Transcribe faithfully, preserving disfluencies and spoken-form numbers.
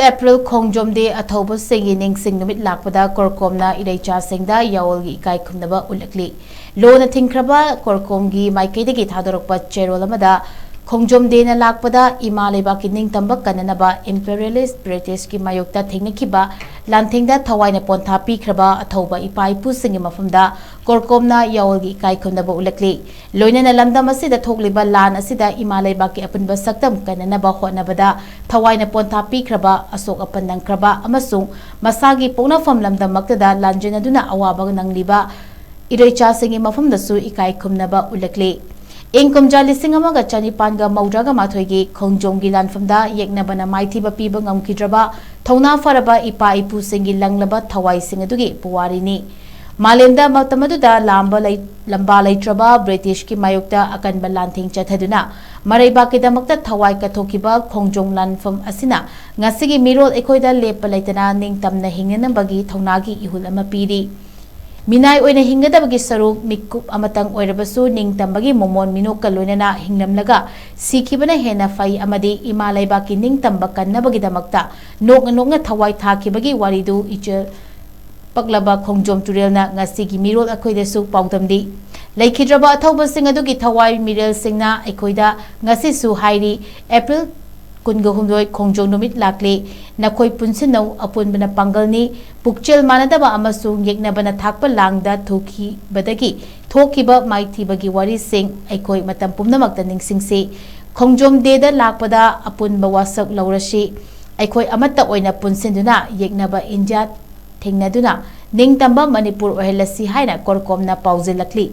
April ꯈꯣꯡꯖꯣꯝ ꯗꯦ ꯑꯊꯧꯕꯁꯤꯡꯒꯤ ꯅꯤꯡꯁꯤꯡ ꯅꯨꯃꯤꯠ ꯂꯥꯛꯄꯗ ꯀꯣꯔꯀꯣꯝꯅ ꯏꯔꯩꯆꯥꯁꯤꯡꯗ ꯌꯥꯑꯣꯜꯒꯤ ꯏꯀꯥꯏ ꯈꯨꯝꯅꯕ ꯎꯠꯂꯛꯂꯤ꯫ ꯂꯣꯅ ꯊꯤꯡꯈ꯭ꯔꯕ ꯀꯣꯔꯀꯣꯝꯒꯤ ꯃꯥꯏꯀꯩꯗꯒꯤ ꯊꯥꯗꯣꯔꯛꯄ ꯆꯦꯔꯣꯜ ꯑꯃꯗ, ꯈꯣꯡꯖꯣꯝ ꯗꯦꯅ ꯂꯥꯛꯄꯗ ꯏꯃꯥ ꯂꯩꯕꯥꯛꯀꯤ ꯅꯤꯡꯇꯝꯕ ꯀꯟꯅꯅꯕ imperialist Britishꯀꯤ ꯃꯥꯌꯣꯛꯇ ꯊꯦꯡꯅꯈꯤꯕ ꯂꯥꯟꯊꯦꯡꯗ ꯊꯋꯥꯏꯅ ꯄꯣꯟꯊꯥ ꯄꯤꯈ꯭ꯔꯕ ꯑꯊꯧꯕ ꯏꯄꯥ ꯏꯄꯨꯁꯤꯡꯒꯤ ꯃꯐꯝꯗ ꯀꯣꯔꯀꯣꯝꯅ ꯌꯥꯑꯣꯜꯒꯤ ꯏꯀꯥꯏ ꯈꯨꯝꯅꯕ ꯎꯠꯂꯛꯂꯤ꯫ ꯂꯣꯏꯅꯅ ꯂꯝꯗꯝ ꯑꯁꯤꯗ ꯊꯣꯛꯂꯤꯕ ꯂꯥꯟ ꯑꯁꯤꯗ ꯏꯃꯥ ꯂꯩꯕꯥꯛꯀꯤ ꯑꯄꯨꯟꯕ ꯁꯛꯇꯝ ꯀꯟꯅꯅꯕ ꯍꯣꯠꯅꯕꯗ ꯊꯋꯥꯏꯅ ꯄꯣꯟꯊꯥ ꯄꯤꯈ꯭ꯔꯕ, ꯑꯁꯣꯛ ꯑꯄꯟ ꯅꯪꯈ꯭ꯔꯕ ꯑꯃꯁꯨꯡ ꯃꯁꯥꯒꯤ ꯄꯣꯛꯅꯐꯝ ꯂꯝꯗꯝꯃꯛꯇꯗ ꯂꯥꯟꯖꯦꯟꯅꯗꯨꯅ ꯑꯋꯥꯕ ꯅꯪꯂꯤꯕ ꯏꯔꯩꯆꯥꯁꯤꯡꯒꯤ ꯃꯐꯝꯗꯁꯨ ꯏꯀꯥꯏ ꯈꯨꯝꯅꯕ ꯎꯠꯂꯛꯂꯤ꯫ ꯏꯪ ꯀꯨꯝꯖꯥ ꯂꯤꯁꯤꯡ ꯑꯃꯒ ꯆꯅꯤꯄꯥꯟꯒ ꯃꯧꯗ꯭ꯔꯥꯒ ꯃꯥꯊꯣꯏꯒꯤ ꯈꯣꯡꯖꯣꯝꯒꯤ ꯂꯥꯟꯐꯝꯗ ꯌꯦꯛꯅꯕꯅ ꯃꯥꯏꯊꯤꯕ ꯄꯤꯕ ꯉꯝꯈꯤꯗ꯭ꯔꯕ ꯊꯧꯅꯥ ꯐꯔꯕ ꯏꯄꯥ ꯏꯄꯨꯁꯤꯡꯒꯤ ꯂꯪꯂꯕ ꯊꯋꯥꯏꯁꯤꯡ ꯑꯗꯨꯒꯤ ꯄꯨꯋꯥꯔꯤꯅꯤ꯫ ꯃꯥꯂꯦꯝꯗ ꯃꯇꯝ ꯑꯗꯨꯗ ꯂꯥꯝꯕ ꯂꯩ-, ꯂꯝꯕꯥ ꯂꯩꯇ꯭ꯔꯕ ꯕ꯭ꯔꯤꯇꯤꯁꯀꯤ ꯃꯥꯌꯣꯛꯇ ꯑꯀꯟꯕ ꯂꯥꯟꯊꯦꯡ ꯆꯠꯊꯗꯨꯅ ꯃꯔꯩꯕꯥꯛꯀꯤꯗꯃꯛꯇ ꯊꯋꯥꯏ ꯀꯠꯊꯣꯛꯈꯤꯕ ꯈꯣꯡꯖꯣꯝ ꯂꯥꯟꯐꯝ ꯑꯁꯤꯅ ꯉꯁꯤꯒꯤ ꯃꯤꯔꯣꯜ ꯑꯩꯈꯣꯏꯗ ꯂꯦꯞꯄ ꯂꯩꯇꯅ ꯅꯤꯡꯇꯝꯅ ꯍꯤꯡꯅꯅꯕꯒꯤ ꯊꯧꯅꯥꯒꯤ ꯏꯍꯨꯜ ꯑꯃ ꯄꯤꯔꯤ꯫ ꯃꯤꯅꯥꯏ ꯑꯣꯏꯅ ꯍꯤꯡꯒꯗꯕꯒꯤ ꯁꯔꯨꯛ ꯃꯤꯀꯨꯞ ꯑꯃꯇꯪ ꯑꯣꯏꯔꯕꯁꯨ ꯅꯤꯡꯇꯝꯕꯒꯤ ꯃꯣꯃꯣꯟ ꯃꯤꯅꯣꯛꯀ ꯂꯣꯏꯅꯅ ꯍꯤꯡꯂꯝꯂꯒ ꯁꯤꯈꯤꯕꯅ ꯍꯦꯟꯅ ꯐꯩ ꯑꯃꯗꯤ ꯏꯃꯥ ꯂꯩꯕꯥꯛꯀꯤ ꯅꯤꯡꯇꯝꯕ ꯀꯟꯅꯕꯒꯤꯗꯃꯛꯇ ꯅꯣꯛꯅ ꯅꯣꯛꯅ ꯊꯋꯥꯏ ꯊꯥꯈꯤꯕꯒꯤ ꯋꯥꯔꯤꯗꯨ ꯏꯆꯦꯜ ꯄꯛꯂꯕ ꯈꯣꯡꯖꯣꯝ ꯇꯨꯔꯦꯜꯅ ꯉꯁꯤꯒꯤ ꯃꯤꯔꯣꯜ ꯑꯩꯈꯣꯏꯗꯁꯨ ꯄꯥꯎꯗꯝꯂꯤ꯫ ꯂꯩꯈꯤꯗ꯭ꯔꯕ ꯑꯊꯧꯕꯁꯤꯡ ꯑꯗꯨꯒꯤ ꯊꯋꯥꯏ ꯃꯤꯔꯦꯜꯁꯤꯡꯅ ꯑꯩꯈꯣꯏꯗ ꯉꯁꯤꯁꯨ ꯍꯥꯏꯔꯤ, ꯑꯦꯄ꯭ꯔꯤꯜ ꯀꯨꯟꯒ ꯍꯨꯝꯗꯣꯏ ꯈꯣꯡꯖꯣꯝ ꯅꯨꯃꯤꯠ ꯂꯥꯛꯂꯦ꯫ ꯅꯈꯣꯏ ꯄꯨꯟꯁꯤꯟꯅꯧ, ꯑꯄꯨꯟꯕꯅ ꯄꯥꯡꯒꯜꯅꯤ꯫ ꯄꯨꯛꯆꯦꯜ ꯃꯥꯟꯅꯗꯕ ꯑꯃꯁꯨꯡ ꯌꯦꯛꯅꯕꯅ ꯊꯥꯛꯄ ꯂꯥꯡꯗ ꯊꯨꯈꯤꯕꯗꯒꯤ ꯊꯣꯛꯈꯤꯕ ꯃꯥꯏꯊꯤꯕꯒꯤ ꯋꯥꯔꯤꯁꯤꯡ ꯑꯩꯈꯣꯏ ꯃꯇꯝ ꯄꯨꯝꯅꯃꯛꯇ ꯅꯤꯡꯁꯤꯡꯁꯤ꯫ ꯈꯣꯡꯖꯣꯝ ꯗꯦꯗ ꯂꯥꯛꯄꯗ ꯑꯄꯨꯟꯕ ꯋꯥꯁꯛ ꯂꯧꯔꯁꯤ꯫ ꯑꯩꯈꯣꯏ ꯑꯃꯠꯇ ꯑꯣꯏꯅ ꯄꯨꯟꯁꯤꯟꯗꯨꯅ ꯌꯦꯛꯅꯕ ꯏꯟꯗꯤꯌꯥ ꯊꯦꯡꯅꯗꯨꯅ ꯅꯤꯡꯇꯝꯕ ꯃꯅꯤꯄꯨꯔ ꯑꯣꯏꯍꯜꯂꯁꯤ ꯍꯥꯏꯅ ꯀꯣꯔꯀꯣꯝꯅ ꯄꯥꯎꯖꯦꯜꯂꯛꯂꯤ꯫